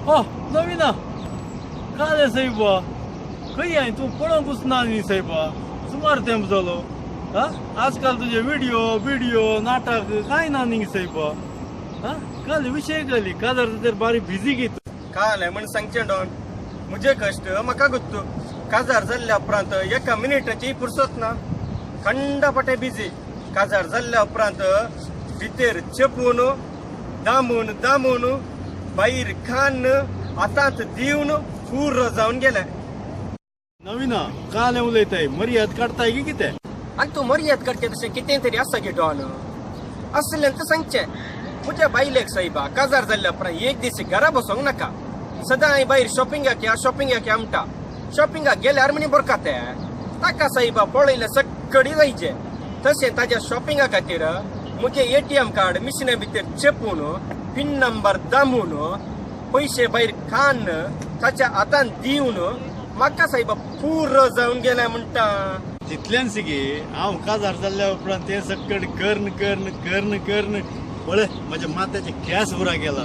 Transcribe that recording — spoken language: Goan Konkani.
Oh नविना, कालें सायबा, खंय हांवें तूं पळोवंकूच ना न्ही सायबा, सुमार तेंप जालो. हा, आजकाल तुजे विडियो बिडियो नाटक कांय ना न्ही सायबा. हा, काल विशय काली काजार तर बारीक बिजी गी तूं. काल म्हण सांगचें डॉन, म्हजे कश्ट म्हाका गुत्तू. काजार जाल्ल्या उपरांत एका मिनिटाची फुरसत ना, खंडापटे बिजी. काजार जाल्ल्या उपरांत भितर चेपून दामून दामून भायर खान हातांत दिवन पूर्ण जावन गेले. नविना, काल उलयताय, मर्याद काडताय की कितें? आनी तूं मर्याद करचें तशें कितें तरी आसा गे डॉन, आसलें तर सांगचें. म्हज्या बायलेक सायबा काजार जाल्ल्या उपरांत एक दीस घरा बसोंक नाका, सदांय भायर शॉपिंगाक या शॉपिंगाक या म्हणटा. शॉपिंगाक गेल्यार म्हणी बरका ते ताका सायबा पळयलें सक्कडी जायचें. तशें ताज्या शॉपिंगा खातीर म्हजें एटीएम कार्ड मिशिना भितर चेपून पिन नंबर दामून पयशे भायर खान ताच्या हातान दिवन म्हाका सायबा पूर्ण जावन गेलें म्हणटा. तितल्यान गे हांव काजार जाल्ल्या उपरांत तें सक्कड कर्ण कर्ण कर्ण कर्ण पळय म्हज्या माथ्याचे केंस उरा गेला.